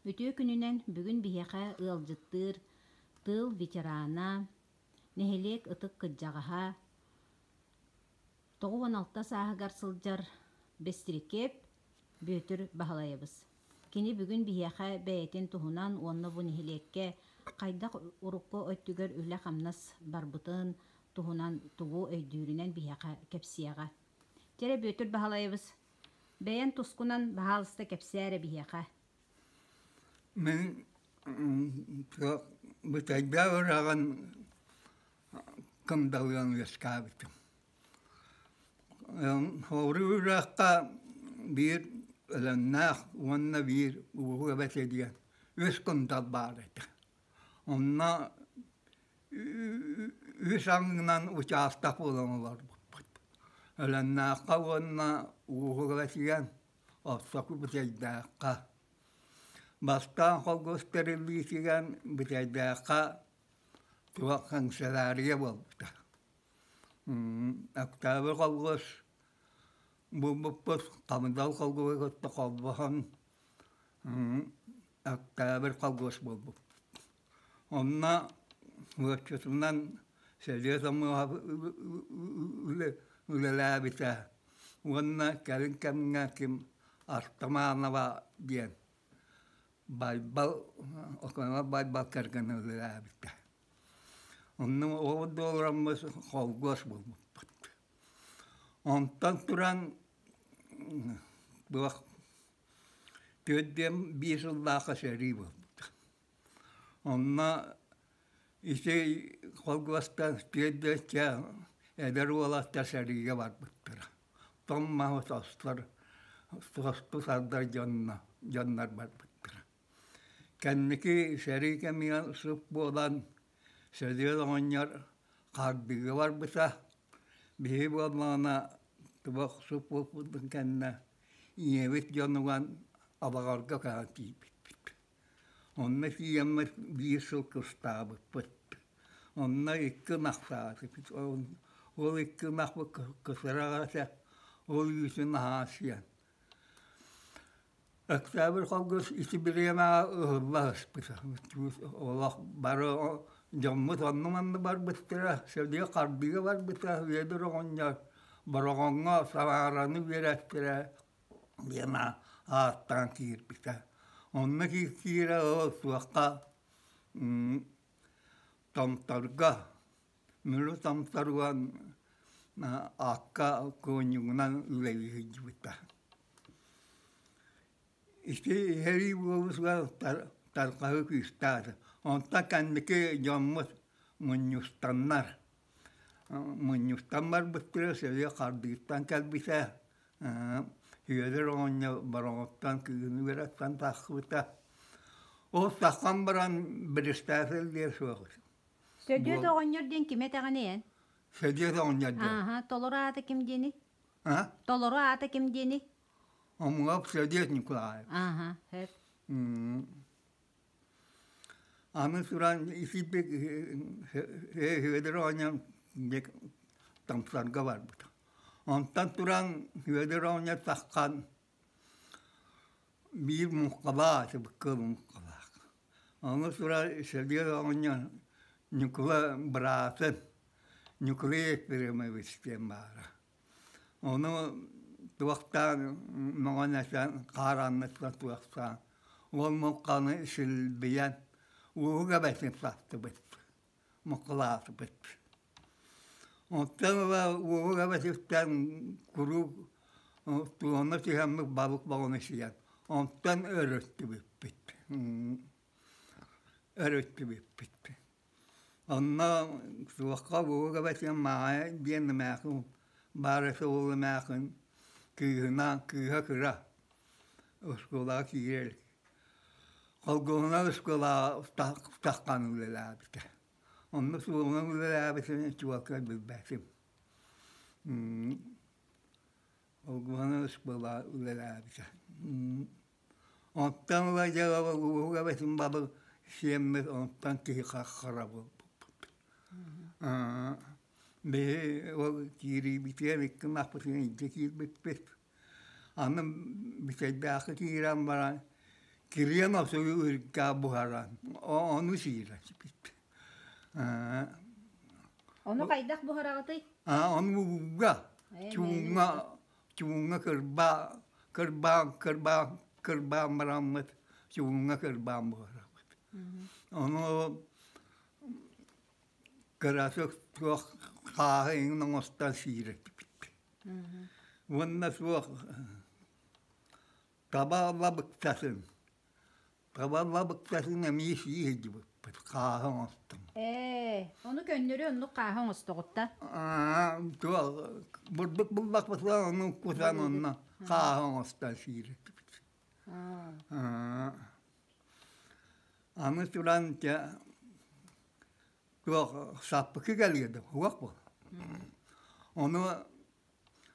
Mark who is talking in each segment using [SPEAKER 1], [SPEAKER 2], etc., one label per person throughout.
[SPEAKER 1] Үтүө күнүнэн бүгүн биһиэхэ ыалдьыттыыр тыыл ветерана, нэһилиэк ытык кырдьаҕаһа, 96 сааһыгар сылдьар Бэстирикиэп Бүөтүр Баһылайабыс. Кини бүгүн биһиэхэ бэйэтин туһунан уонна бу нэһилиэккэ хайдах урукку өттүгэр үлэ-хамнас барбытын туһунан тугу өйдүүрүнэн биһиэхэ кэпсиэҕэ. Чэ эрэ Бүөтүр Баһылайабыс, бэйэн тускунан баһаалыста кэпсээ эрэ биһиэхэ.
[SPEAKER 2] Мин Бытайдаах үрэҕин кымдалыан үөскээбитим. Хоору үрэххэ биир Өлөннөөх уонна биир Уоһук Эбэтэ диэн үс кымдал баар этэ. Онно үс аҥынан учаастак буолан олорбуппут. Өлөннөөххө уонна Уоһук Эбэтигэр Ортоку Бүтэйдээххэ. Бастаан холкуос тэриллиитигэр Бүтэйдээххэ туох канцелярия буолбута. Октябрь холкуос булбуппут, Хамдал холкуоһу кытта холбоһон Октябрь холкуос буолбуппут. Онно ыаччытынан Сергей Самойлов үлэлээбитэ уонна кэлин кэмҥэ ким Артаманова диэн Байбал Оконова Байбал кэргэнэ үлэлээбитэ. Онно ол дуолураммыт холкуос буолбуппут. Онтон туран туох 45 сыллаахха сэрии буолбута. Онно ити холкуостан тиэрдээччи эдэр уолаттар сэриигэ барбыттара. Тоҥ маһы состор, состу сардар дьонно, дьоннор барбыттара. Кэнники сэрии кэмигэр суп буолан, Сөдүөт оҕонньор хардыыга барбыта. Биһиги буоллаҕына туох суп буолбутун кэннэ ийэбит дьонугар Абаҕарга көһөн тиийбиппит. Онно тиийэммит биир сыл кыстаабыппыт. Онно икки ынахтаатыбыт. Ол икки ынахпыт кысыраҕа этэ, ол үүтүн наһаа сиэн. Октябрь холкуос ити бириэмэҕэ ыһылла сыспыта. Олох бары дьоммут онно-манна барбыттара, сэлии хардыыга барбыта, Үөдүр оҕонньор Бороҕоҥҥо Самараны үөрэттэрэ диэн ааттаан киирбитэ. Онно киирэ ол суохха Томторго, Мүрү Томторугар аакка куонньугунан үлэлии сылдьыбыта. Ити сэрии буолуутугар тарҕаһыы күүстээх. Онтон кэнники дьоммут мунньустаннар мунньустан барбыттара сэрии хардыыттан кэлбитэ Үөдэр оҕонньор Бороҕоттон кыыһын үөрэттэн тахсыбыта. Ол тахсан баран председатель диэн суох.
[SPEAKER 1] Сөдүөт оҕонньор диэн ким этэҕиний эн?
[SPEAKER 2] Сөдүөт оҕонньор диэн.
[SPEAKER 1] Ааһа, толору аата ким диэний?
[SPEAKER 2] А?
[SPEAKER 1] Толору аата ким диэний?
[SPEAKER 2] Омулов Сөдүөт Николаев.
[SPEAKER 1] Ааһа, сөп.
[SPEAKER 2] Аны туран итийбит Сүөдэр оҕонньор Томсорго барбыта. Онтон туран Сүөдэр оҕонньор таххан биир муҥхалаах ытыбыкка муҥхалаах. Ону туран Сүөдэр оҕонньор Ньукула быраатын Ньукулай Ефремович диэн баара. Ону туохтаан мөҕөн этэн хаар анныттан туохтаан уол муҥханы силбийэн ууга эбэтин састыбыт, муҥхалаатыбыт. Оттон ыла ууга эбэтиттэн куруук туонна түһэммит балык баҕаны сиэн, онтон өрүттүбүппүт. Өрүттүбүппүт. Онно суохха ууга эбэтин Маайа диэн эмээхин баар этэ ол эмээхин кыыһынаан кыыһа кыра оскуолаҕа киирэ илик. Холгуһунан оскуолаҕа таххан үлэлээбитэ. Онно суолунан үлэлээбитин чуолкай билбэтим. Холгуһунан оскуолаҕа үлэлээбитэ. Онтон ыла дьэ ууга эбэтин бабыл сиэммит онтон киһи хара буолбуппут. Биһи ол киириибитигэр икки ынахпытын илдьэ киирбиппит. Аны Бүтэйдээххэ киирэн баран. Кириэн осугу үргээ буһаран ону сиирэ сипит.
[SPEAKER 1] Ону хайдах буһараҕытый?
[SPEAKER 2] Ону ууга, чуҥҥа, чуҥҥа кырбаа, кырбаан, кырбаан, кырбаан бараммыт, чуҥҥа кырбаан буһарабыт. Ону кырасык туох хааһы иҥин оҥостон сиир этибит. Уонна суох Таба лабыктатын, таба лабыктатын эмиэ сии сылдьыбыппыт, хааһы оҥостон.
[SPEAKER 1] Ээ, ону көннөрү оннук хааһы оҥостоҕут да?
[SPEAKER 2] Аа, туох, бурдук буллахпытына ону кутан онно хааһы оҥостон сиир этибит. Аа, аны туран дьэ туох саппыкы кэлиэ да уох буол. Ону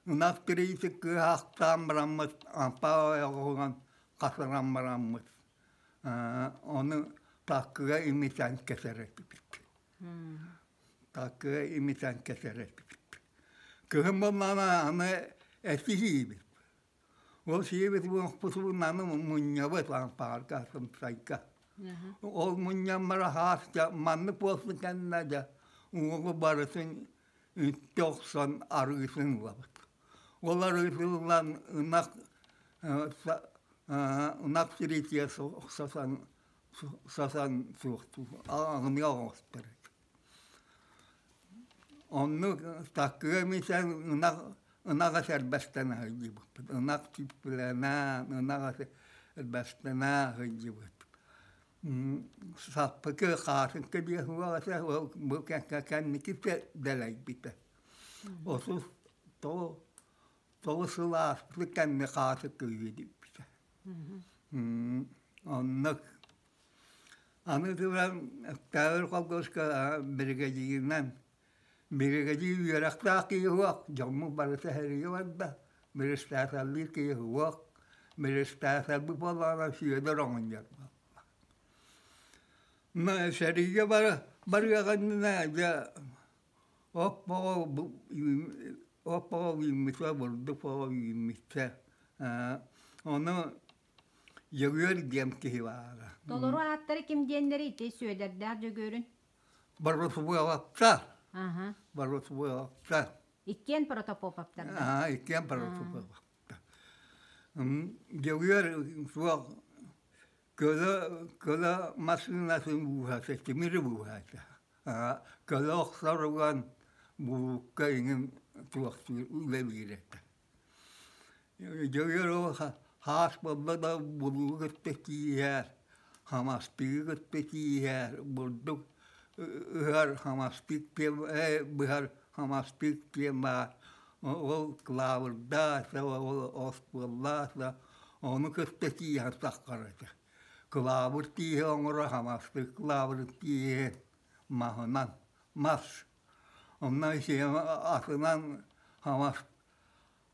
[SPEAKER 2] Ынах тириитэ кыаһаахтаан бараммыт, ампаа ойоҕоһунан хатаран бараммыт, ону таккыга имитэн кэтэр этибит. Таккыга имитэн кэтэр этибит. Кыһын буоллаҕына аны эти сиибит. Ол сиэбит буолбутун аны мунньабыт ампаарга, сымсайга. Ол мунньаммар аһаас дьэ маннык буолсун кэннэ дьэ уҥуоҕу барытын Үттэ охсон арыытын ылабыт. Ол арыытын ылан ынах ынах тириитигэр сасан сасан суохтуур аҕыныа оҥостор этэ. Оннук таккыга мисэн ынах ынах сэрбэстэн сылдьыбыппыт. Ынах сиппилэнэн, ынах сэрбэстэнэ сылдьыбыт. Саппыкы хаатыҥка диэн суох этэ, ол бу кэнники дэлэйбитэ. 39 сыл ааспыт кэннэ хаатыкка үөдүйбүтэ. Оннук. Аны туран Октябрь колхозка биригэдьииринэн биригэдьиир үөрэхтээх киһи суох, дьоммут барыта сэриигэ барда, биристээтэллиир киһи суох, биристээтэлбит буоллаҕына Сүөдэр оҕонньор Сэриигэ барыаҕа иннинэ дьэ оппоҕо оппоҕо үүммүтэ, бурдук оҕо үүммүтэ. Ону Дьөгүөр диэн киһи баара.
[SPEAKER 1] Толору ааттары ким диэннэрий ити Сүөдэрдээх Дьөгүөрүн?
[SPEAKER 2] Боротубуолаптар. Боротубуолаптар.
[SPEAKER 1] Иккиэн Протопоповтар.
[SPEAKER 2] Иккиэн Протопоповтар. Дьөгүөр суох көлө көлө массыынатын бууһата, тимири бууһата. Көлө охсоруган булуукка иҥин туохтуур үлэлиир этэ. Дьөгүөр ол хаас буолла да булуугу кытта тииһэр, хамастыгы кытта тииһэр, бурдук ыһар хамастык быһар хамастык диэн баар. Ол кылаабырдаах да, ол остуоллаах да, ону кытта тииһэн таххар этэ. Кылаабыр тииһи оҥоро хамастык кылаабыр тииһи маһынан, мас. Онно атынан хамас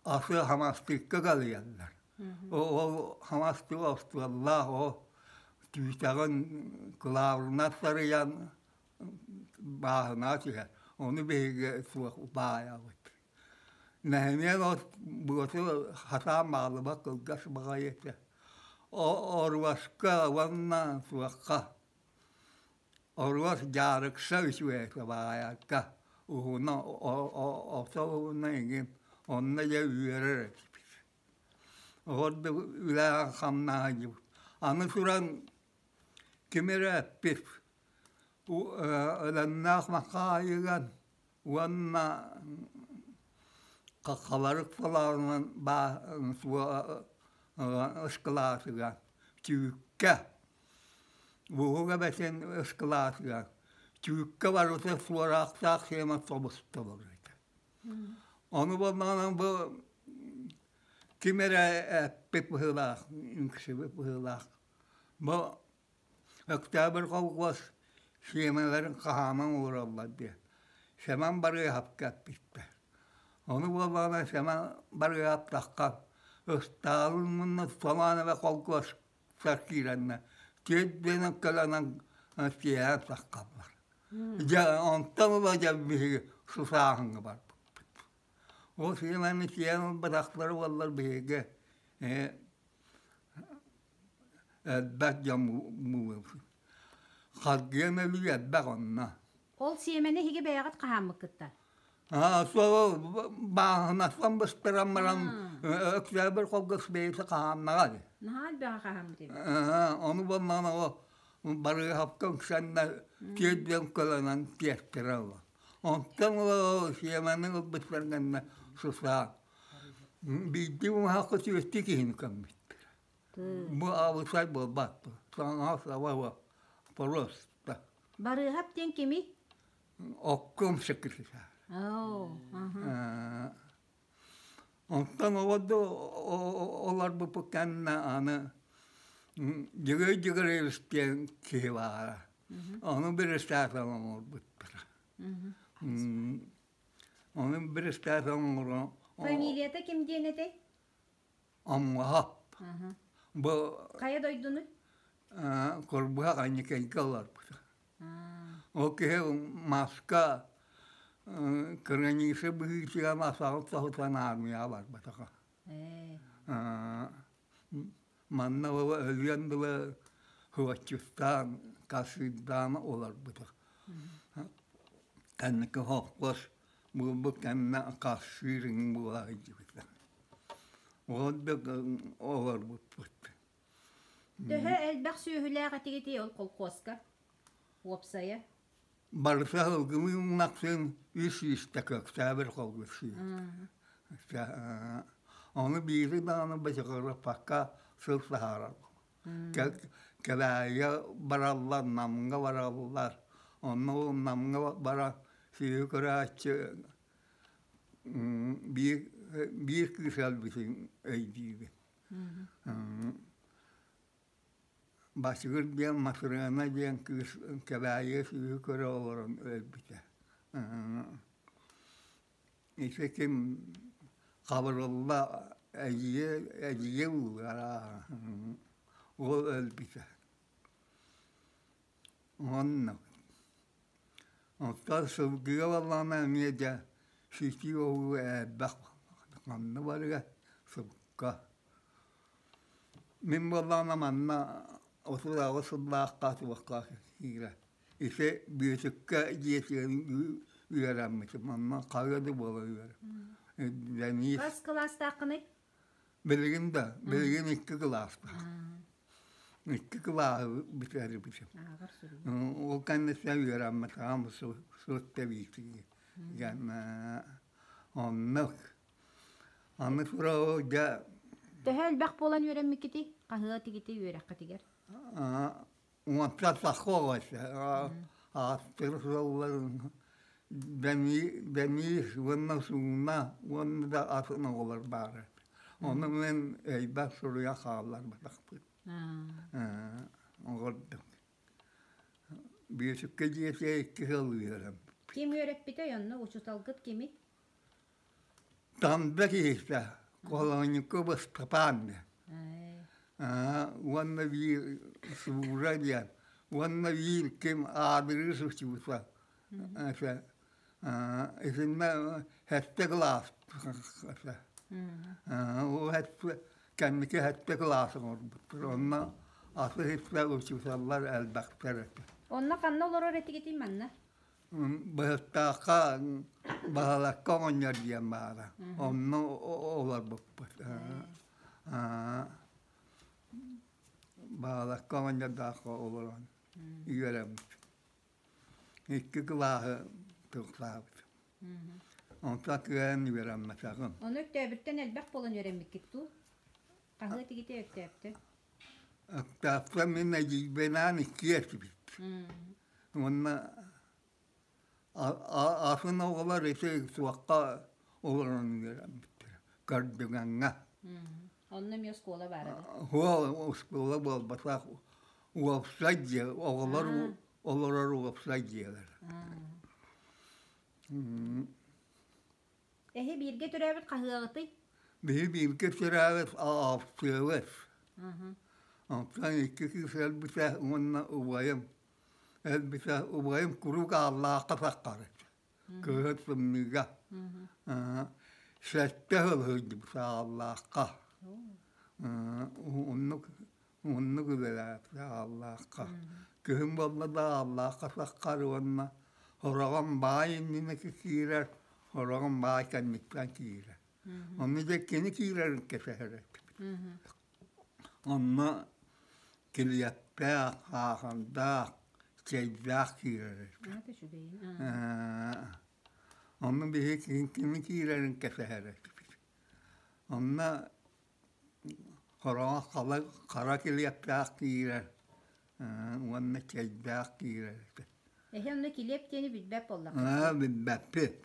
[SPEAKER 2] асы хамастыкка галыйаллар. Ол хамастык остуоллаах, ол түүтэҕин кылаабырынан сарыйан бааһынаа түһэр. Ону биһиги суох баайабыт. Нэһилиэк от быаты хатаан бааллыбат кылгас баҕайы этэ. Оруоска уонна суохха Оруос дьаарыкса үчүгэй этэ баайарга уһуна охсо уһуна игин онно дьэ үөрэр этибит. Ордук үлэҕэ хамнаһа дьыбыт. Аны туран ким эрэ эппит Өлөннөөх Макаайыган уонна Хаххаларык салаалынан ыскылаатыгар Түүккэ Буһук эбэтин ыскылаатыгар Түүккэ барыта суораахтаах сиэмэ собустолор этэ. Ону буоллаҕына бу ким эрэ эппит быһыылаах, үҥсүбүт быһыылаах. Бу Октябрь колхоз сиэмэлэрин хаһааман уураллар диэн. Сэмэн Барыыһапка эппиттэр. Ону буоллаҕына Сэмэн Барыыһап таххан Ыстаалын мунна Солоновай колхозтар киирэннэр тиэрдэнэн кэлэнэн тиэһэн таххаллар. Дьэ онтон ыла дьэ биһиги сусааһыҥҥа барбыппыт. Ол сиэмэни тиэйэн ылбатахтара буоллар биһиги. Элбэх дьон Харгыйан өлүү элбэх онно.
[SPEAKER 1] Ол сиэмэни эһиги бэйэҕит хаһааммыккыттар?
[SPEAKER 2] Аа, суол бааһынастан быстаран баран Өктөөбүр холгос бэйэтэ хаһааннаҕа дии.
[SPEAKER 1] Наһаа элбэҕи хаһааммыт эбит.
[SPEAKER 2] Ону буоллаҕына ол барыыһапка үксэннэ тиэрдэн көлөнөн тиэртэрэ ыла. Онтон ыла сиэмэни ылбыттар гэннэ сусаа. Биирдии умуһахха сүөстүү киһини көммүттэр. Бу абысай буолбат. Саҥа саба просто.
[SPEAKER 1] Барыыһап диэн кимий?
[SPEAKER 2] Окком секретарь. Онтон олорду олорбуппут кэннэ аны Дьөгүөр Дьөгүөрүс диэн киһи баара. Ону председатель оҥорбуттара. Ону председатель оҥорон
[SPEAKER 1] Фамилията ким диэн этэй?
[SPEAKER 2] Аммаһап. Бу
[SPEAKER 1] Хайа дойдуну?
[SPEAKER 2] Курбуһах Анникайга олорбута. Ол киһи маска кыраниса быһыытыгар масаҕын соһутан аармыйаҕа барбатаҕа. Манна өлүөн дылы хваччыстаан, касыырдаан олорбута. Кэнники холкуос буолбут кэннэ кассыырыҥ буола сылдьыбыта. Ол да олорбуппут.
[SPEAKER 1] Төһө элбэх сүөһүлээх этигитий ол колхуоска? Уопсайа?
[SPEAKER 2] Барыта ылгымыҥнахсын үс үстэ көктөөбөр холгусуу. Ону биири даҕаны бачыгырыппакка сыл саһарар. Кэлээйигэ бараллар, Намҥа бараллар. Онно Намҥа бара сүөһү көрөөччү биир биир кыыс өлбүтүн өйдүүбүн. Бачыгыр диэн Матырыана диэн кыыс Кэбээйигэ сүөһү көрө олорон өлбүтэ. Ити ким Хабырылла эдьиийэ эдьиийэ уулара ол өлбүтэ. Оннук. Оттон сылгыга буоллаҕына эмиэ дьэ ситии оһуу элбэх ханна барыга сылга. Мин буоллаҕына манна 36 сыллаахха туохха киирэ Ити Бүөтүккэ дьиэтигэр үөрэммитим. Манна хайа да буола үөрэ. Денис
[SPEAKER 1] Хас кылаастааххыный?
[SPEAKER 2] Билигин да, билигин икки кылаастаах. Икки кылааһы бүтэрбитим. Ол кэнниттэн үөрэммэтэҕим суот тэбиитигэр. Оннук. Аны тура дьэ
[SPEAKER 1] Төһө элбэх буолан үөрэммиккитий? Хаһыа тигити үөрэххитигэр?
[SPEAKER 2] Уонтан тахса ааттыр суолларын Дэмиир уонна Сууна уонна да атын оҕолор баара. Ону мин өйбөр суруйа хаалларбатахпын. Оҕордум. Бүөтүккэ дьиэтигэр икки сыл үөрэммит.
[SPEAKER 1] Ким үөрэппитэй онно учууталгыт кимий?
[SPEAKER 2] Тамда киһитэ Колонников Ыстапаан уонна биир Суура диэн уонна биир ким аадырыы сылдьыбыта итиннэ сэттэ кылаас ол кэнники сэттэ кылаас оҥорбуттар онно аты иһиттэ учууталлар элбэхтэр этэ
[SPEAKER 1] Онно ханна олорор этигитий манна?
[SPEAKER 2] Быһыттаахха Баһылакка оҕонньор диэн баара. Онно олорбуппут. Баһылакка оҕонньордооххо олорон үөрэммит. Икки кылааһы тыллаабыт. Онтон кыайан үөрэммэтэҕим.
[SPEAKER 1] Ону Өктөөбүттэн элбэх буолан үөрэммиккит дуу? Хаһыа тигитэ Өктөөптөн?
[SPEAKER 2] Өктөөптөн мин эдьиийбинээн иккиэ этибит. Уонна атын оҕолор ити суохха олорон үөрэммиттэрэ Көрдүгэҥҥэ.
[SPEAKER 1] Онно эмиэ оскуола баара да?
[SPEAKER 2] Суох, оскуола буолбатах. Уопсай дьиэ, оҕолор олорор уопсай дьиэлэр.
[SPEAKER 1] Эһи бииргэ төрөөбүт хаһыаҕытый?
[SPEAKER 2] Биһи бииргэ төрөөбүт аҕабытыабыт. Онтон икки кыыс өлбүтэ уонна убайым өлбүтэ. Убайым куруук ааллаахха таххар этэ. Кыһын тымныыга. Сэттэ сыл сылдьыбыт ааллаахха. Оннук Оннук үлэлээбитэ Ааллаахха. Күһүн буолла да Ааллаахха саххар уонна хороҕон баай иннинэ киирэр, хороҕон баай кэнниттэн киирэр. Онно дьэ кини киирэрин кэтэһэр этибит. Онно килиэптээх, хаахандаах, чэйдээх киирэр этибит. Онно биһиги кини киирэрин кэтэһэр этибит. Онно хороҕо хара килиэптээх киирэр уонна чэйдээх киирэр этэ.
[SPEAKER 1] Эһи онно килиэп диэни билбэт буоллаххыт?
[SPEAKER 2] Билбэппит.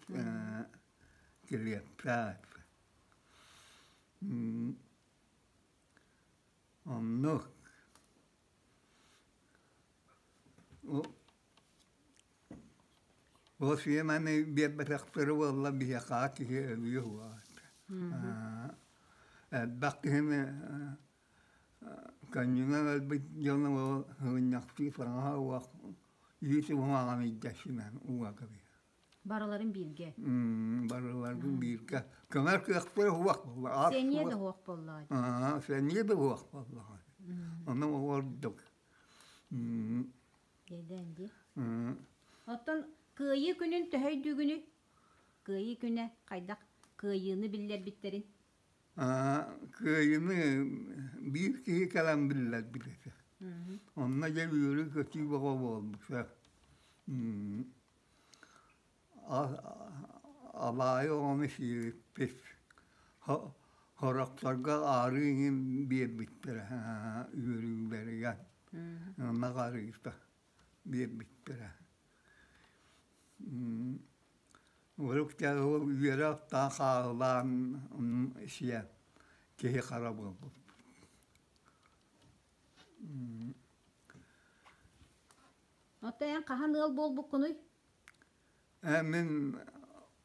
[SPEAKER 2] Килиэптээх. Оннук. Ол сиэмэни биэрбэтэхтэрэ буолла биһиэхэ киһи өлүө уһуга. Элбэх киһини көнньүнэн өлбүт дьону ол сыгынньахтыы саҥаһа уох үүт уһуҥаҕын илдьэсинэн уга кэбиһэр.
[SPEAKER 1] Барыларын бииргэ.
[SPEAKER 2] Барыларын бииргэ. Көмөр кыахтара уһуох буолла.
[SPEAKER 1] Сэниэ да уһуох буоллаҕа.
[SPEAKER 2] Сэниэ да уһуох буоллаҕа. Ону ордук.
[SPEAKER 1] Дьэдээн дии. Оттон Кыайыы күнүн төһө өйдүүгүнүй? Кыайыы күнэ хайдах кыайыыны биллэрбиттэрин?
[SPEAKER 2] Кыайыыны биир киһи кэлэн биллэрбит этэ. Онно дьэ үөрүү-көтүү бөҕө буолбута. Алаайы оҕону сиэбиппит. Сорохторго аарыы иҥин биэрбиттэрэ үөрүүлэригэр. Ынах арыыта биэрбиттэрэ. Урут үөрэ аттаан хааһылаан сиэн киһи хара буолбут.
[SPEAKER 1] Оттон эн хаһан ыал буолбуккунуй?
[SPEAKER 2] Мин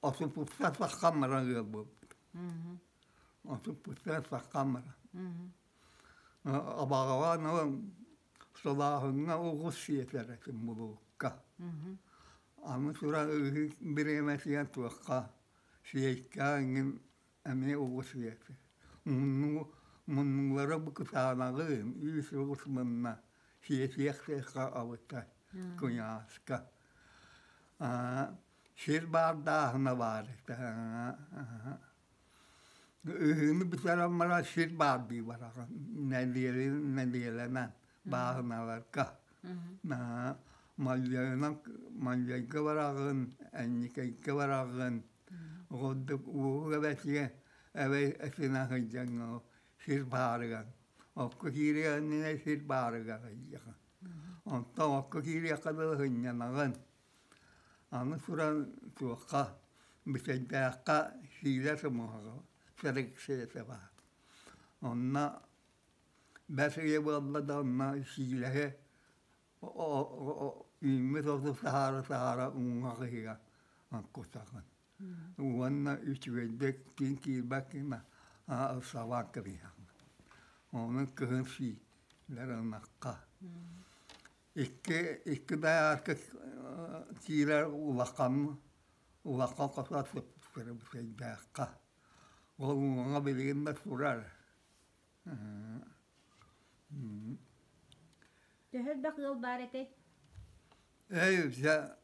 [SPEAKER 2] отуппуттан саххан баран ыал буолбутум. Отуппуттан саххан баран. Абаҕаҕа солааһыҥҥа оҕус сиэтэр этим булуукка. Аны туран ыһыы бириэмэтигэр туохха сиэйкэ эҥин эмиэ оҕус сиэтэр. Муннулара бу кытаанаҕын, үс оҕус мунна сиэтиэх-сиэххэ абытай куйааска. Сир баардааһына баар этэ. Ыһыыны бүтэрэн баран сир баар дии бараҕын нэдиэлэнэн бааһыналарга. Малдьайынан Малдьайга бараҕын, Энньикэйгэ бараҕын. Ордук ууһук эбэтигэ эбэй этинэ сылдьаҥҥа сир баарыгар. Окко киириэх иннинэ сир баарыгар сылдьаҕын. Онтон окко киириэххэ дылы сынньанаҕын. Аны туран туохха Бүтэйдээххэ сиилэ сымыһаҕа сэргэхсийэтэ баар. Онно бэс ыйа буолла да онно сиилэһи үүммүт оту таһаара-таһаара уҥуох иһигэр кутаҕын. Уонна үчүгэйдик киин киирбэт гына сабаан кэбиһэҕин. Ону кыһын сиилэр ынахха. Икки икки дайаарка киирэр улахан улахан хосо сыппыт Ол уҥа билигин да турар.
[SPEAKER 1] Төһө элбэх ыал баар этэй?
[SPEAKER 2] Эй, дьэ,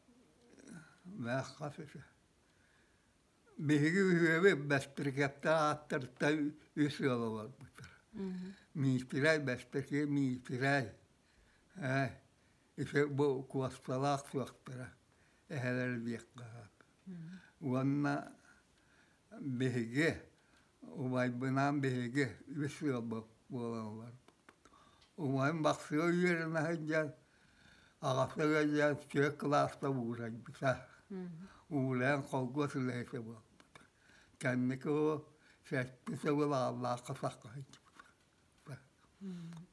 [SPEAKER 2] мээххэ сыта. Биһиги үһүөбүт бэстирикэттэр ааттарыттан үс ыал олорбуттар. Миитирэй, Бэстэки, Миитирэй. Ээ, ити бу куоскалаах суохтара эһэлэр диэххэ сөп. Уонна биһиги убайбынаан биһиги үс ыал буолан олорбуппут. Убайым Бахсыга үөрэнэ сылдьан аҕата ыалдьан түөрт кылааска уурайбыта. Уурайан холкуос үлэһитэ буолбута. Кэнники ол сэттис сыл Ааллаахха сахха сылдьыбыта.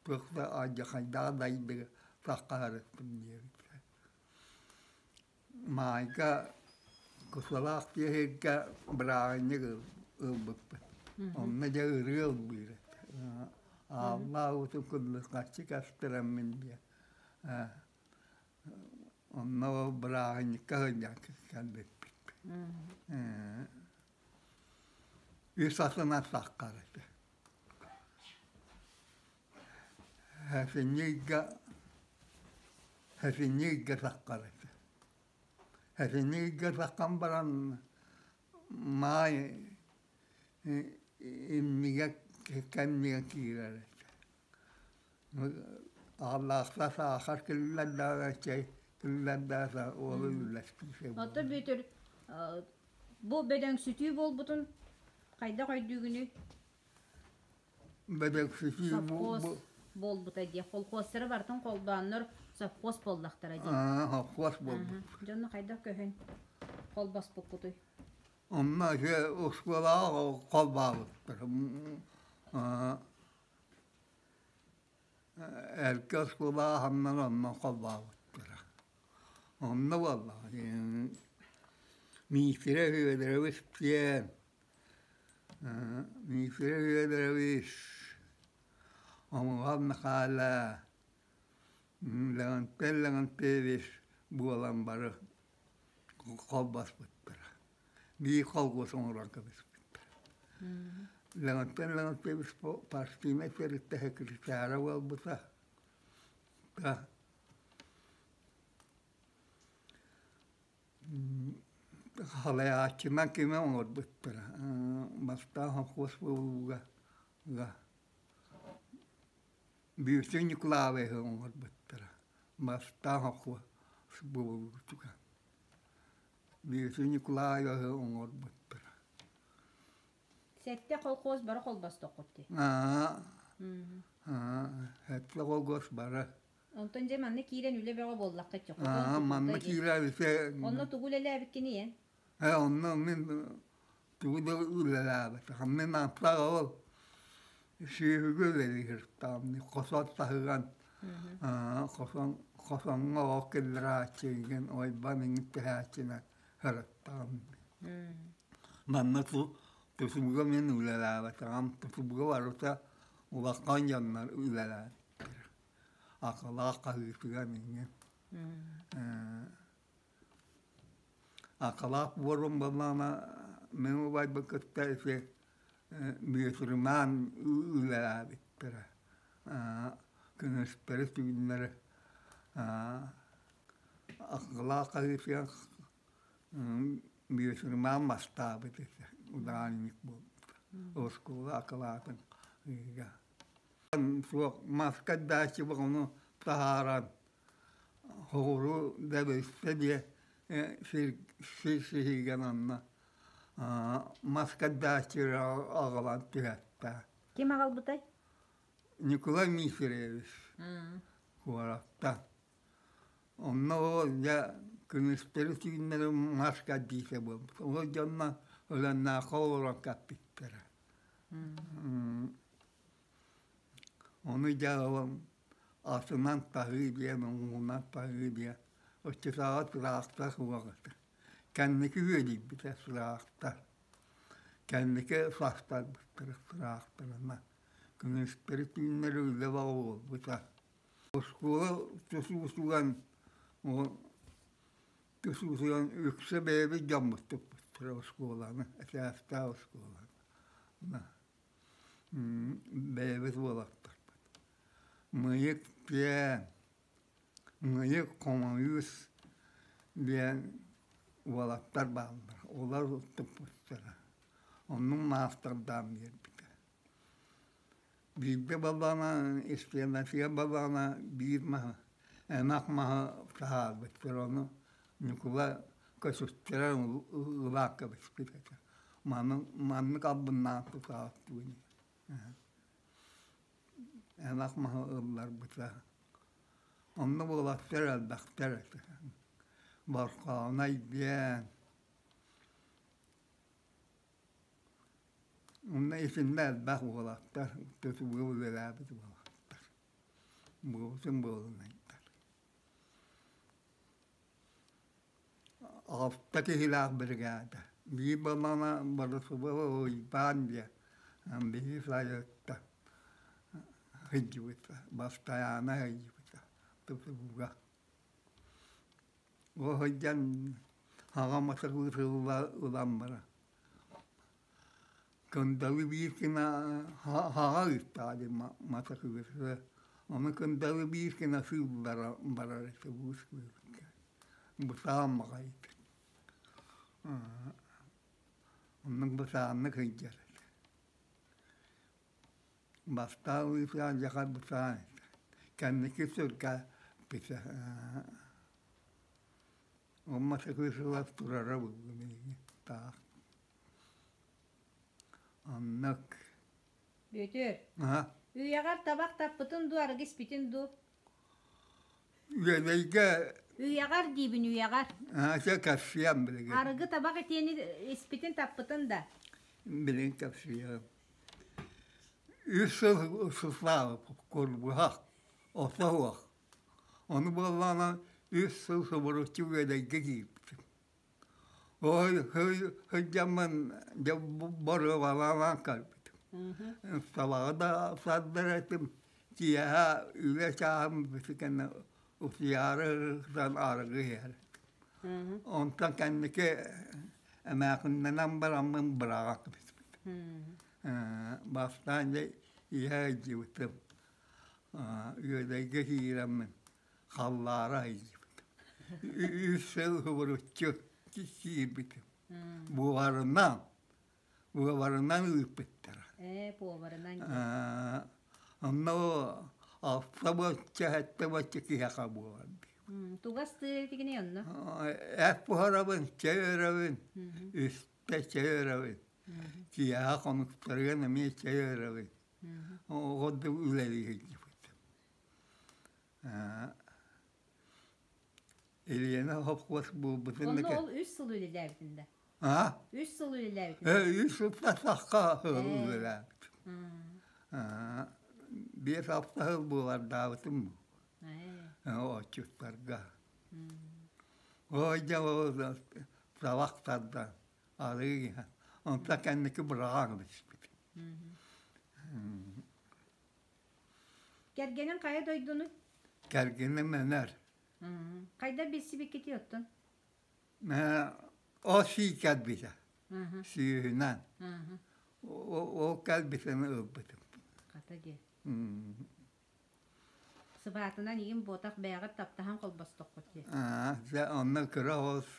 [SPEAKER 2] Туох да алдьархайдаах дайдыгы саххаһарыппын диэбитэ. Маайга Кусалаах киэһиргэ бырааһынньык ылбыппыт. Онно дьэ ырыа ыллыыр этэ. Ааллаах уутун кыллыхаччы кастыраммын диэн. Онно ол бырааһынньыкка сылдьан кэлбиппит. Үс атынан саххар этэ. Сэтинньи ыйга сэтинньи ыйга таххар этэ. Сэтинньи ыйга таххан баран маай иннигэ кэннигэ киирэр этэ. Ааллаахтар саахар киллэрдэҕэ чэй киллэрдэҕэ уолу үллэстии
[SPEAKER 1] Оттон Бүөтүр бу бөдөҥсүтүү буолбутун хайдах өйдүүгүнүй?
[SPEAKER 2] Бөдөҥсүтүү
[SPEAKER 1] Совхоз буолбута дии. Холхуостары барытын холбооннор совхоз буоллахтара дии.
[SPEAKER 2] Совхоз буолбут.
[SPEAKER 1] Дьонно хайдах көһөн холбоспуккутуй?
[SPEAKER 2] Онно оскуолаҕа холбообуттар. Эргэ оскуолаҕа ханнан онно холбообуттара. Онно буоллаҕа Миитирэ Федорович диэн Миитирэ Федорович Омуһан Михаила Леонтий Леонтьевич буолан бары холбоспуттара. Биир холкуос оҥорон кэбиспиттэр. Леонтий Леонтьевич партийнай тэрилтэ секретара буолбута. Халайааччынан кими оҥорбуттара. Бастаан холкуос буолууга Бүөтүр Ньукулаабайы оҥорбуттара. Бастаан холкуос буолуутугар. Бүөтүр Ньукулаайаһы оҥорбуттара.
[SPEAKER 1] Сэттэ колхоз бары холбостоххут дии.
[SPEAKER 2] Аа, сэттэ колхоз бары.
[SPEAKER 1] Онтон дьэ манна киирэн үлэ бөҕө буоллаххыт дьэ.
[SPEAKER 2] Аа, манна киирээбитэ.
[SPEAKER 1] Онно тугу үлэлээбиккиний эн?
[SPEAKER 2] Ээ, онно мин тугу да үлэлээбэтэҕим. Мин аттаах ол сүөһүгэ үлэлиир хосот таһыган хосон хосоҥҥо оҕо киллэрээччигин ойбон иҥин түһээччинэн сырыттаҕым. Манна тутууга мин үлэлээбэтэҕим. Тутууга барыта улахан дьоннор үлэлээбиттэр. Акылаах хаһыытыгар иҥин. Акылаах буорум буоллаҕына мин убайбын кытта ити Бүөтүрүмаан үлэлээбиттэрэ. Күнүстэри түүннэри акылаах хаһыытыгар Бүөтүрүмаан бастаабыт этэ, ударник буолбута. Оскуола акылаатын ыйыга. Суох маска дача ону таһааран Соҕуруу Бэбиссэ диэ сир сиһигэн онно маска дааччыра аҕалан түһэттэ.
[SPEAKER 1] Ким аҕалбытай?
[SPEAKER 2] Николай Михайлович куораттан. Онно ол дьэ күнүстэри түүннэри маска диисэ буолбут. Ол дьонно Өлөннөөххө олорон кэппиттэрэ. Ону дьэ ол Атынан таһыы диэн, уҥунан таһыы диэн оччотооҕу тыраахтар суох этэ. Кэнники үөдүйбүтэ тыраахтар. Кэнники састарбыттара тыраахтарынан. Күнүстэри түүннэри үлэ бөҕө буолбута. Оскуола тутуутугар тутуутугар үксэ бэйэбит дьоммут туппуттара оскуоланы, этээстээх оскуоланы. Бэйэбит уолаттарбыт. Мыйык диэн, Мыйык хомойуус диэн уолаттар бааллар. Олор туппуттара. Оннук маастардаан биэрбитэ. Биирдэ балаҕана, истиэнэтигэр балаҕана биир маһы, эмэх маһы таһаарбыттар. Ону Ньукулай көсүттэрэ ылаакка кэбиспит этэ. Маннык албыннаан тутааттыы Эмэх маһы ылларбыта. Онно уолаттар элбэхтэр этэ. Борхоонай диэн. Онно итиннэ элбэх уолаттар тутууга үлэлээбит уолаттар. Буолтун буолунайдар. Алта киһилээх бригада. Биир балана Борисова Уйбаан диэн биһиги сайылыкта сылдьыбыта, бастайаана сылдьыбыта тутууга. Ол сылдьан аҕам ытырыытылла ылан баран Кындалы биир гына хаҕа ыыттаҕа дии матырыйаалы. Ону кындалы биир гына сыыллара барар этэ уус күөлгэ. Бытаан баҕайыта. Оннук бытааннык сылдьар этэ. Бастаан ыытаан дьахар бытаан этэ. Кэнники сылга битэ Умматыкы сылас турара буолла билигин таах. Оннук.
[SPEAKER 1] Бүөтүр, үйэҕэр табах таппытын дуу, арыгы испитин дуу?
[SPEAKER 2] Үөдэйгэ
[SPEAKER 1] Үйэҕэр диибин, үйэҕэр.
[SPEAKER 2] Чэ, кэпсиэм билигин.
[SPEAKER 1] Арыгы табах итиэни испитин таппытын да?
[SPEAKER 2] Билигин кэпсиэм. Үс сыл сыслаабыт курбуһах, ото суох. Ону буоллаҕына үс сыл субуруччу Үөдэйгэ киирбитим. Ой, сылдьаммын дьэ боруобалаан көрбүтүм. Табаҕы да сардар этим, киэһэ үлэ чааһым бүтү кэннэ утуйаары сытан арыгы иһэр этим. Онтон кэнники эмээхиннэнэн бараммын быраҕа түспүтүм. Бастаан дьэ иһэ илдьибитим. Үөдэйгэ киирэммин халлаара сылдьыбытым. Үс сыл субуруччу киирбитим. Буоларынан, буоларынан ыыппыттара.
[SPEAKER 1] Ээ, поварынан.
[SPEAKER 2] Онно алта бочча, сэттэ бочча киһиэхэ буолар.
[SPEAKER 1] Тугас тыа онно?
[SPEAKER 2] Эт буһарабын, чэй өрөбүн, үстэ чэй өрөбүн. Киэһэ хонуктарыгар эмиэ чэй өрөбүн. Оҕо үлэлии сылдьыбыт. Елена хопхуос буолбутун
[SPEAKER 1] Онно ол үс сыл үлэлээбитин да?
[SPEAKER 2] А?
[SPEAKER 1] Үс сыл үлэлээбитин.
[SPEAKER 2] Үс сыл сахха үлэлээбит. Биэс-алта сыл буолардаабытым отчуттарга. Ой, дьэ ол табах тардан арыы иһэн. Онтон кэнники быраҕан биспит.
[SPEAKER 1] Кэргэнин хайа дойдуну?
[SPEAKER 2] Кэргэним Өнөр.
[SPEAKER 1] Хайда билсибиккитий оттон?
[SPEAKER 2] Ол сии кэлбитэ. Сүүһүнэн. Ол кэлбитин ылбытым.
[SPEAKER 1] Хата диэ. Сыбаатынан игин буотах бэйэҕит таптаһан холбостоххут дии.
[SPEAKER 2] Дьэ онно кыра оҕус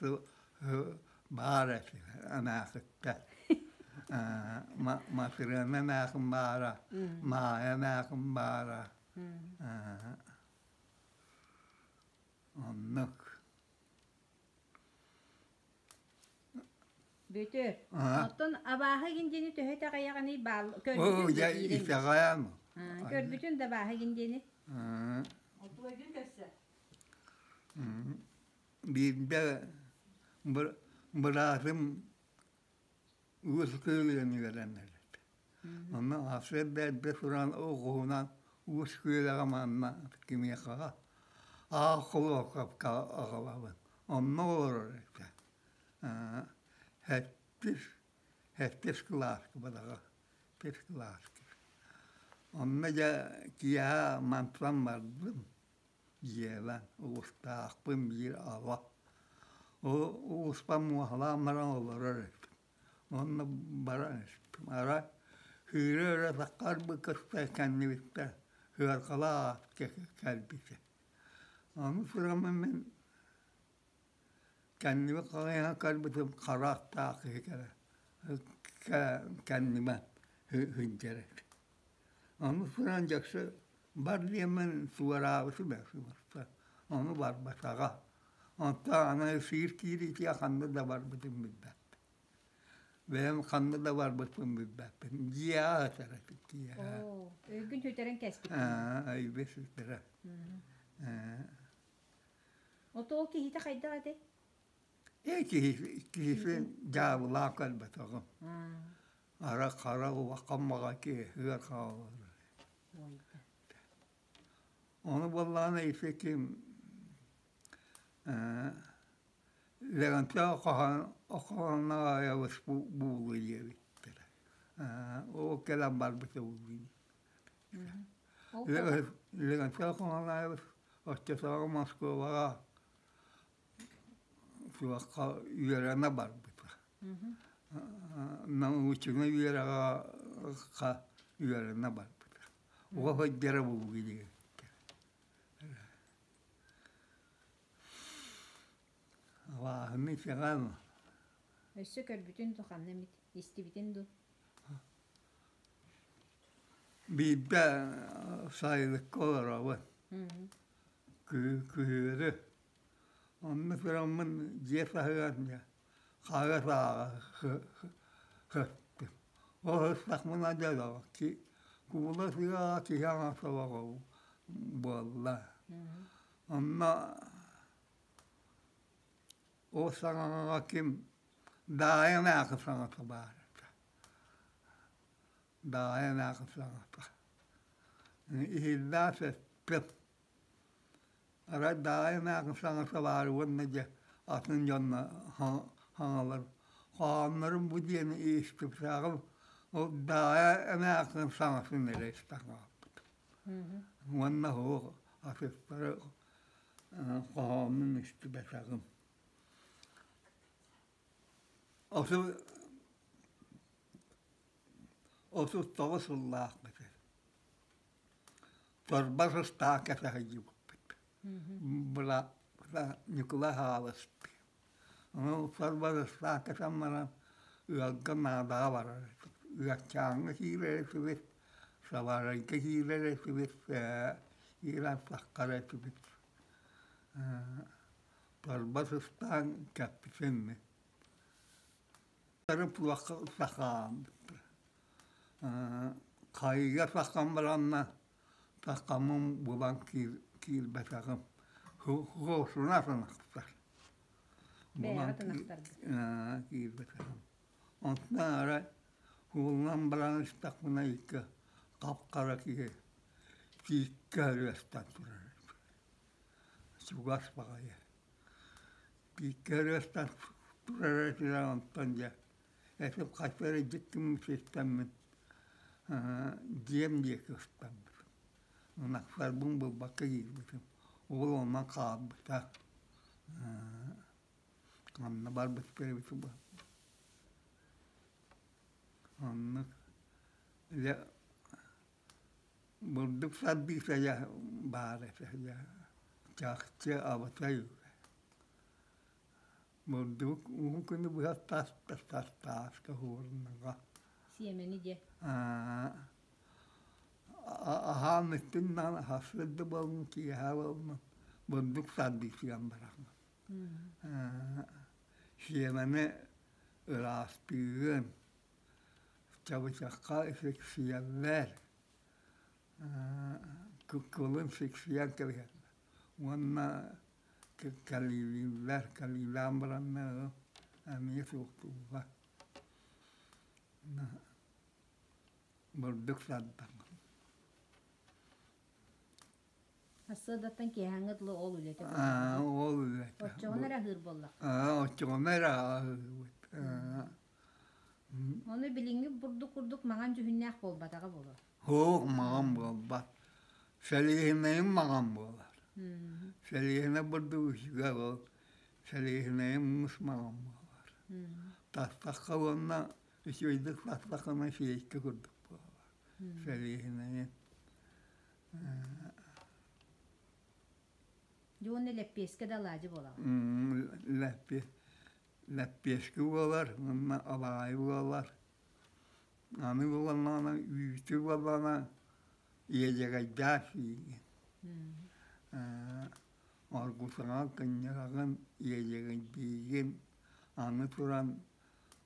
[SPEAKER 2] баар этэ эмээхиттэр. Матырыана эмээхин баара, Маайа эмээхин баара. Оннук.
[SPEAKER 1] Бүөтүр, оттон абааһы игин диэни төһө итэҕэйэҕиний баал көрбүтүн да диирин.
[SPEAKER 2] Итэҕэйэм.
[SPEAKER 1] Көрбүтүн да абааһы игин диэни. Отуойгун көрсө.
[SPEAKER 2] Биирдэ быраатым уус күөлүгэн үөрэнэр этэ. Онно сарсыарда эрдэ туран оҕуһунан уус күөлэҕэ манна кимиэхэҕэ аах холуокапка аҕалабын. Онно олорор этэ. Сэттис, сэттис кылааска бадаҕа, сэттис кылааска. Онно дьэ киэһэ мантан бардым дьиэбэр улуустаахпын биир аҕа. Ол улууспар муоһалаан баран олорор этим. Уонна баран испитим. Арай сыыры өрө саххарбыт кытта кэннибиттэн сыарҕалаах кэлбитэ. Ону тураммын мин Кэннибин хаҥыйан көрбүтүм хара аттаах киһи кэлэ кэннибэр сылдьар этэ. Ону туран дьэксэ бар диэммин туораабытым ээ ону барбатаҕа. Онтон аны сыыр киириитигэр ханна да барбытын билбэппин. Бэйэм ханна да барбыппын билбэппин. Дьиэҕэ сытар этим киэһэ.
[SPEAKER 1] Өйгүн сүтэрэн кэспиккин.
[SPEAKER 2] Өйбүн сүтэрэн.
[SPEAKER 1] Отоо киһитэ хайдах этэй?
[SPEAKER 2] Ээ киһи киһи дьаабылаах көрбөтөҕүм. Ара хара улахан баҕа киһи ыар хаалар. Ону буоллаҕына ити ким Левантьев охоонноойобус буулу диэбиттэрэ. Ол кэлэн барбыта буолуо. Левантьев охоонноойобус Оччотооҕу Москубаҕа туохха үөрэнэ барбыта. Научнай үөрэҕэ үөрэнэ барбыта. Оҕо сылдьара буолуо диэбиттэр. итэҕэл
[SPEAKER 1] Өссө көрбүтүн дуу, ханна эмит истибитин дуу?
[SPEAKER 2] Биирдэ сайылыкка олоробун. Күһүөрү. Онно тураммын дьиэ таһыгар хара сааҕа сыттым. Ол сыттахпына дьэ куула сыаҕа киһи аҥааса буолла. Онно ол саҥаҕа ким Даайа эмээхсин саҥата баар этэ. Даайа эмээхсин саҥата. Иһиллээх эппит. Арай Даайа эмээхсин саҥата баар уонна дьэ атын дьонно хаҥалар хоһооннорун бу диэн истибэтэҕим. Ол Даайа эмээхсин саҥатын эрэ истэн хаалбытым. Уонна суох атыттары хоһоонун истибэтэҕим. 39 сыллаахпыт. Торбос ыстаакка саһыйбыппыт. Была Ньукулай хаалыспыт. Ону торбос ыстаакка баран ыалга наадаҕа барар этибит. Ыаччааҥҥа киирэр этибит, Сабарайга киирэр этибит, киирэн таххар этибит. Торбос ыстаан кэппитим. Хайыга сахан баранна сахаммын булан киирбэтэҕим. Суосуна сынахтар.
[SPEAKER 1] Бэйэҕэ тынахтаргыт.
[SPEAKER 2] Киирбэтэҕим. Онтон арай уолунан баран истэхпинэ икки хап-хара киһи тииккэ өрүөстэн турар эбит. Чугас баҕайы. Тииккэ өрүөстэн турар этилэр онтон дьэ этим хайта эрэ дьиктим систэммин дьиэм диэки ыстаммытым. Ынахтарбын булбакка киирбитим. Ол онон хаалбыта. Онно барбыттар эбит Оннук дьэ бурдук сарбыыта дьэ баар этэ дьэ чахчы абытай бурдук уһун күнү быһа тас тас тааска ууруннаҕа
[SPEAKER 1] Сиэмэни дьэ.
[SPEAKER 2] Аһаан иттин даҕаны сарсыарда буоллун киэһэ буоллун бурдук сарбыытыгар бараҕын Сиэмэни ыраастыыгын, чабычахха сиксийэллэр, кылын сиксийэн кэбиһэллэр уонна кэлиилииллэр, кэлиилээн бараннар эмиэ суохтууллар. Бурдук сардаҥ.
[SPEAKER 1] Сарсыардаттан киэһээҥҥэ дылы ол үлэтэ буолар.
[SPEAKER 2] Ол үлэтэ.
[SPEAKER 1] Оччоҕуна эрэ аһыыр буоллахха.
[SPEAKER 2] Оччоҕуна эрэ аһыыбыт.
[SPEAKER 1] Ону билиҥҥи бурдук курдук маҥан дьүһүннээх буолбатаҕа буолуо.
[SPEAKER 2] Суох, маҥан буолбат. Сэлиэһинэйим маҥан буолар. Сэлиэһинэй бурдук үчүгэй ол. Сэлиэһинэйим муус маҥан буолар. Тастахха уонна үчүгэйдик тастаххына сиэйкэ курдук буолар. Сэлиэһинэйин.
[SPEAKER 1] Дьэ уонна лэппиэскэ да алаадьы буолаҕын.
[SPEAKER 2] Лэппиэскэ буолар, уонна алаайы буолар. Аны буоллаҕына үүтү буоллаҕына иэдьэгэйдээх сиигин. Оргутаҕа кынньараҕын, иэдьэгэйдиигин, аны туран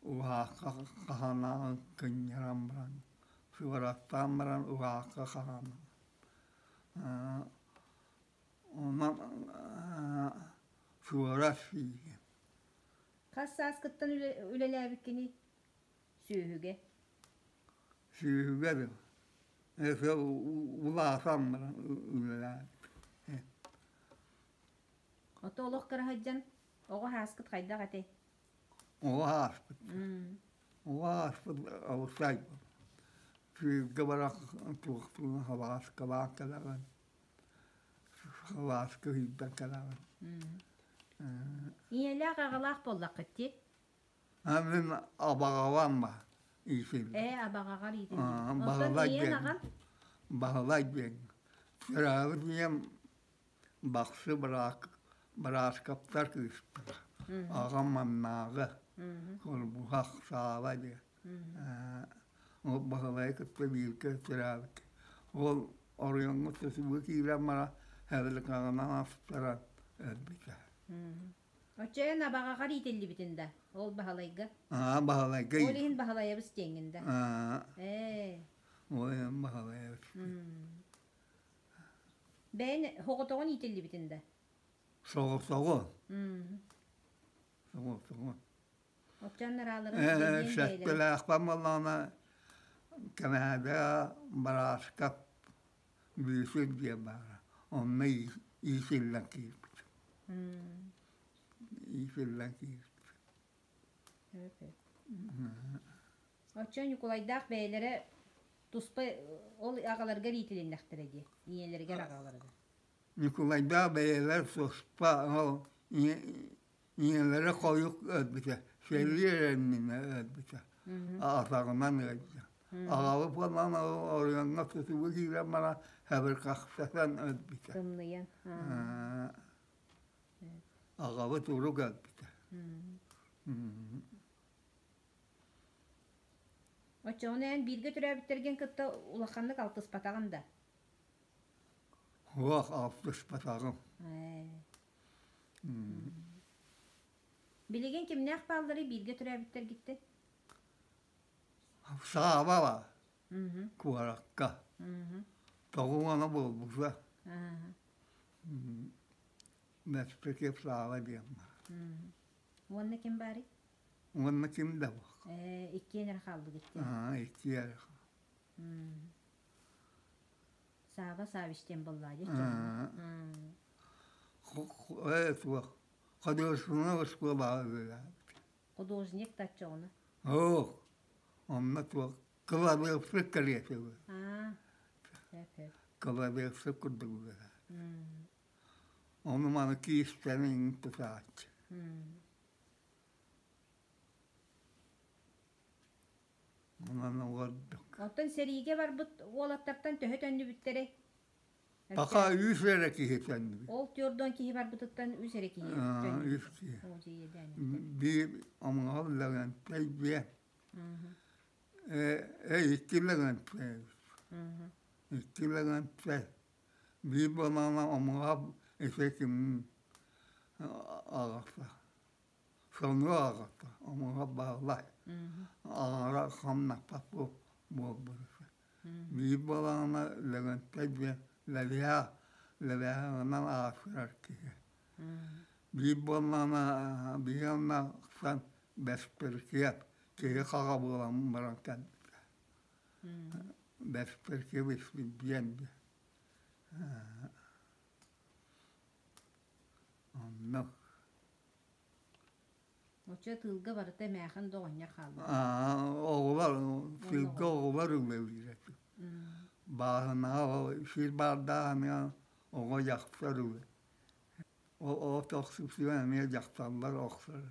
[SPEAKER 2] уһаахха хаһанаҕын кынньаран баран суораттаан баран уһаахха хаһанаҕын. Онон суорат сиигин.
[SPEAKER 1] Хас сааскыттан үлэлээбиккиний? Сүөһүгэ.
[SPEAKER 2] Сүөһүгэ дылы. Улаатан баран үлэлээбит.
[SPEAKER 1] Ото олох кыра сылдьан оҕо сааскыт хайдах этэй?
[SPEAKER 2] Оҕо ааспыт. Оҕо ааспыт абысай. Сүүргэ барах туохтууна халааскалаан кэлэҕин. Халааска сүүрдэн кэлэҕин.
[SPEAKER 1] Ийэлээх аҕалаах буоллаххыт дии?
[SPEAKER 2] Мин абаҕалаан ба иитиллим.
[SPEAKER 1] Ээ, абаҕаҕар иитиллибит. Оттон ийэн аҕан?
[SPEAKER 2] Баһылай диэн. Төрөөбүт ийэм Бахсы Бырааскаптар кыыстара. Аҕам маннааҕы Курбуһах Сааба диэн. Ол Баһылайы кытта бииргэ төрөөбүт. Ол оройуоҥҥа тутууга киирэн баран Хэрликаҕынан астаран өлбүтэ.
[SPEAKER 1] Оччо эн абаҕаҕар иитиллибитин да, ол Баһылайга?
[SPEAKER 2] Аа, Баһылайга.
[SPEAKER 1] Ол иһин Баһылайабыс диэҥҥин да?
[SPEAKER 2] Аа.
[SPEAKER 1] Ээ.
[SPEAKER 2] Ол иһин Баһылайабыс.
[SPEAKER 1] Бэйэн оҕотоҕун иитиллибитин да?
[SPEAKER 2] Соҕотоҕун. Соҕотоҕун.
[SPEAKER 1] Оччон арааларын бэйэлэрин
[SPEAKER 2] Сэттэлээхпэн буоллаҕына Кэмээдэ Барааскап Бүүсүр диэн баара. Онно иитиллэн киирбит. Иитиллэн киирбит.
[SPEAKER 1] Оччо Ньукулайдаах бэйэлэрэ туспа ол аҕаларыгар иитилиннэхтэрэ дии, ийэлэригэр аҕаларыгар.
[SPEAKER 2] Ньукулайдаах бэйэлэр туспа ол ийэлэрэ хойук өлбүтэ, сэлии эрэ иннинэ өлбүтэ, атаҕынан ыалдьан. Аҕабыт буолан оройуоҥҥа тутууга киирэн баран хэбирхахсатан өлбүтэ.
[SPEAKER 1] Тымныйан.
[SPEAKER 2] Аҕабыт урук өлбүтэ.
[SPEAKER 1] Оччоҕуна эн бииргэ төрөөбүттэргин кытта улаханнык алтыспатаҕын да?
[SPEAKER 2] Суох, алтыспатаҕым.
[SPEAKER 1] Билигин кимнээх баалларый бииргэ төрөөбүттэргиттэн?
[SPEAKER 2] Сааба баар, куоракка. Тоҕуона буолбута. Мэспэкиэп Сааба диэн баар.
[SPEAKER 1] Уонна ким баарый?
[SPEAKER 2] Уонна ким да суох.
[SPEAKER 1] Ээ, иккиэн эрэ хааллыгыт дии.
[SPEAKER 2] Аа, иккиэн эрэ.
[SPEAKER 1] Сааба Савич диэн буоллаа дии.
[SPEAKER 2] Ээ, суох. Художественнай оскуолаҕа үлэлээбит.
[SPEAKER 1] Художник да оччоҕуна?
[SPEAKER 2] Суох. Онно туох кылабыапсык кэриэтэ
[SPEAKER 1] Аа, сөп-сөп.
[SPEAKER 2] Кылабыапсык курдук үлэлээбит. Ону маны киистэн тутааччы. Онон олордук.
[SPEAKER 1] Оттон сэриигэ барбыт уолаттартан төһө төннүбүттэрэй?
[SPEAKER 2] Пока үс эрэ киһи төннүбүт.
[SPEAKER 1] Ол түөрдон киһи барбытыттан үс эрэ киһи төннүбүт.
[SPEAKER 2] Үс киһи. Биир омоҕол Лэгэнтэй диэн. Э икки Лэгэнтэй. Икки Лэгэнтэй. Биир буоллаҕына омоҕо ити ким аҕата. Сонуо аҕата омоҕо баалай. Аҕара хамнаппат буолбут. Биир буоллаҕына Лэгэнтэй диэн Лэбиһэ Лэбиһэҕинэн аатырар киһи. Биир буоллаҕына биһиги онно Бэспэркиэп киһи хаҕа буолан баран кэлбитэ. Бэспэркиэп диэн Оннук.
[SPEAKER 1] Оччо тыылга барыта эмээхин да оҕонньор хаалбыт.
[SPEAKER 2] Оҕолор тыылга оҕолор үлэлиир этим. Бааһынаҕа сир баардааҕына оҕо дьахтар үлэ. Ол от охсуутугар эмиэ дьахталлар охсор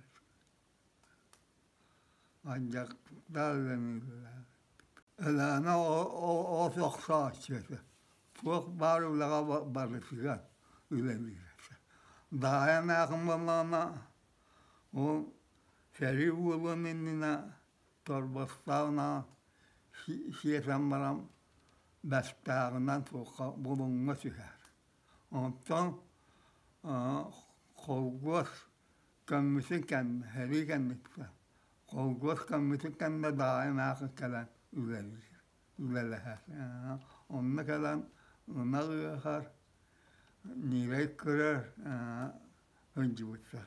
[SPEAKER 2] Андьактар үлэлииллэр. Ылаана от охсооччу этэ. Туох баар үлэҕэ барытыгар үлэлиир этэ. Даайа эмээхин буоллаҕына ол сэрии буолуон иннинэ торбостооҕуна сиэтэн баран бэстээҕинэн туохха булуҥҥа түһэр. Онтон холкуос көммүтүн кэннэ, сэрии кэнниттэн холкуос көммүтүн кэннэ даҕай эмээхсин кэлэн үлэлиир, үлэлэһэр. Онно кэлэн ынах ыаһар, ньирэй көрөр сылдьыбыта.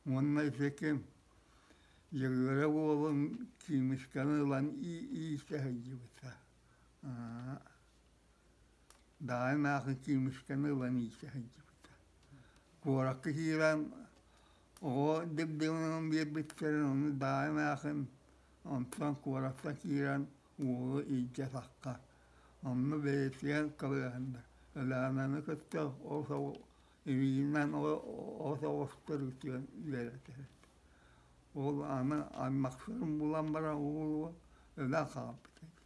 [SPEAKER 2] Уонна ити ким Дьөгүөрэ уолун Киимискэни ылан иитэ сылдьыбыта. Даайа эмээхсин Киимискэни ылан иитэ сылдьыбыта. Куоракка киирэн оҕо дэгдэҥин биэрбиттэрин ону Даайа эмээхсин онтон куоракка киирэн уолу илдьэ тахха. Онно бэйэтигэр кылыаһыннар. Өлөөнөнү кытта ол илиинэн от оҕустар үтүөн үөрэтэр. Ол аны аймахтарын булан баран уол өлөн хаалбыт эбит.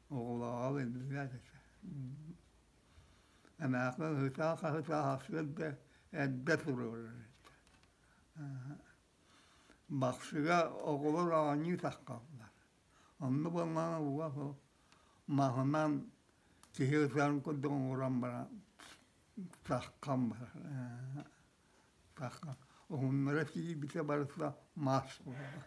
[SPEAKER 2] Оҕолооҕо биллибэт этэ. Эмээхсин ыһытаа-хаһытаа сарсыарда Эрдэ туруорар этэ. Бахсыга оҕолор оонньуу таххаллар. Онно буоллаҕына уга маһынан киһи ытарын курдук оҥорон баран таххан барар. Таххан. Уһуннара тиийбитэ барыта мас буолла.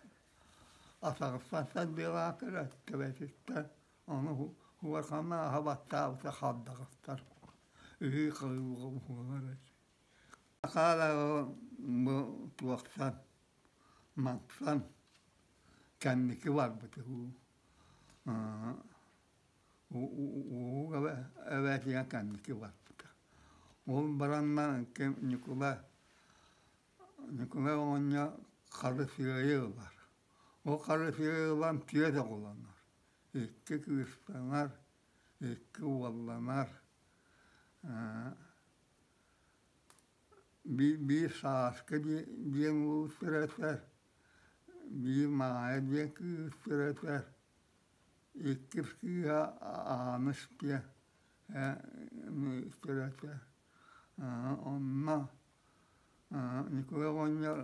[SPEAKER 2] Атаҕыттан сардыалаатар, төбөтүттэн ону уорханна аһа баттаабыта хардаҕастар. Ыһыы-хаһыы буолар этэ. Хаара бу туохтан мантан кэнники барбыт уу эбээтигэр кэнники барбыта. Ол баранна ким Ньукулай Ньукулай оҕонньор хары сыайы ылар. Ол хары сыайы ылан түөрт оҕолонор. Икки кыыстанар, икки уолланар. Биир сааскы диэн уол төрөтөр, биир Маайа диэн кыыс төрөтөр, иккис кыыһа Ааныс диэн төрөтөр. Онно Ньукулай оҕонньор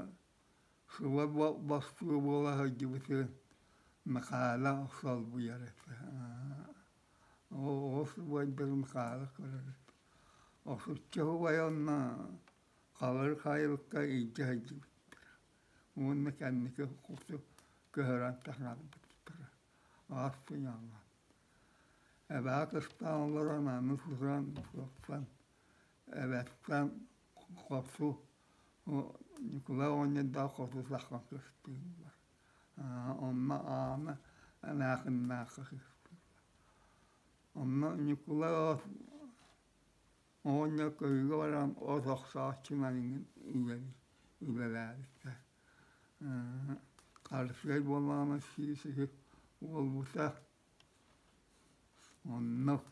[SPEAKER 2] сыла бостуу буола сылдьыбытын Михаила солбуйар этэ. Оҕус убайдарын хаара көрөр Охсуччу убайа онно халыр хайылыкка илдьэ сылдьыбыттара уонна кэнники хоту көһөрөн таһаарбыттара. Аас сыйаҥа. Эбээ кыстаан олорон аны туран туохтан эбэттэн хоту Ньукулай оҕонньордоох хоту сахха кыстыыллар. Онно Аана эмээхиннээххэ кыстыыллар. Онно Ньукулай оҕонньор көрүүгэ баран от охсооччунан иҥин үлэлээбитэ. Харысыай буоллаҕына сии-сиһи уолбута. Оннук.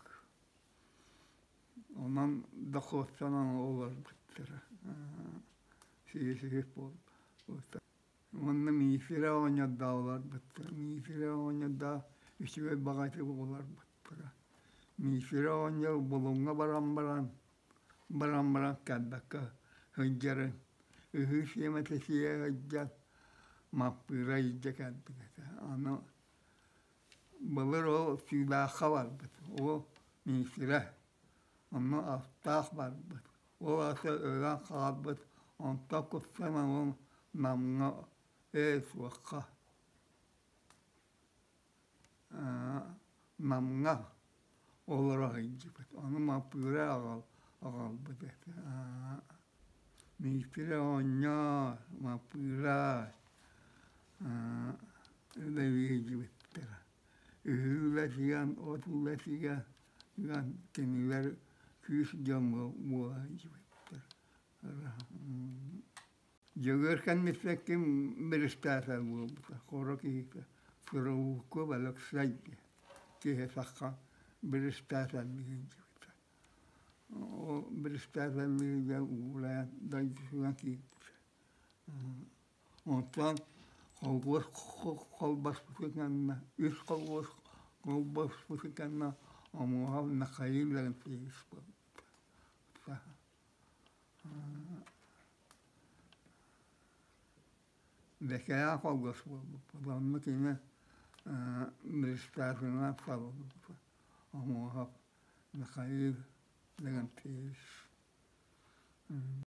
[SPEAKER 2] Онон дохуоттанан олорбуттара. Сии-сиһи буолбута. Уонна Миитэрэ оҕонньордоох олорбуттара. Миитэрэ оҕонньордоох үчүгэй баҕайытык олорбуттара. Миитэрэ оҕонньор Булуҥҥа баран баран, баран баран кэлбэккэ сылдьарын, ыһыы сиэмэтэ сиэ сылдьан Маппыыра илдьэ кэлбит этэ. Аны былыр ол Сыылаахха барбыт, ол Миитэрэ. Онно астаах барбыт. Ол аса өлөн хаалбыт, онтон куттанан ол Намҥа ээ суохха Намҥа олоро сылдьыбыт. Ону Маппыыра аҕалбыт этэ. Миитэрэ оҕонньоор, Маппыыра үлэлии сылдьыбыттара. Үһү үлэтигэр, от үлэтигэр кинилэр күүс дьон буола сылдьыбыттар. Дьөгүөр кэнниттэн ким биристээтэл буолбута, хоро киһитэ Фроуков Алексей диэн киһи саха биристээтэли сылдьыбыта. Ол биристээтэли уулаан дойдутугар киирбитэ. Онтон холкуос холбоспутун кэннэ, үс холкуос холбоспутун кэннэ Омуоһап Михаил Алексеевич буолбута. Бэкээ холкуос буолбуппут. Онно кини председателинэн талыллыбыта. Омуоһап Михаил Леонтьевич.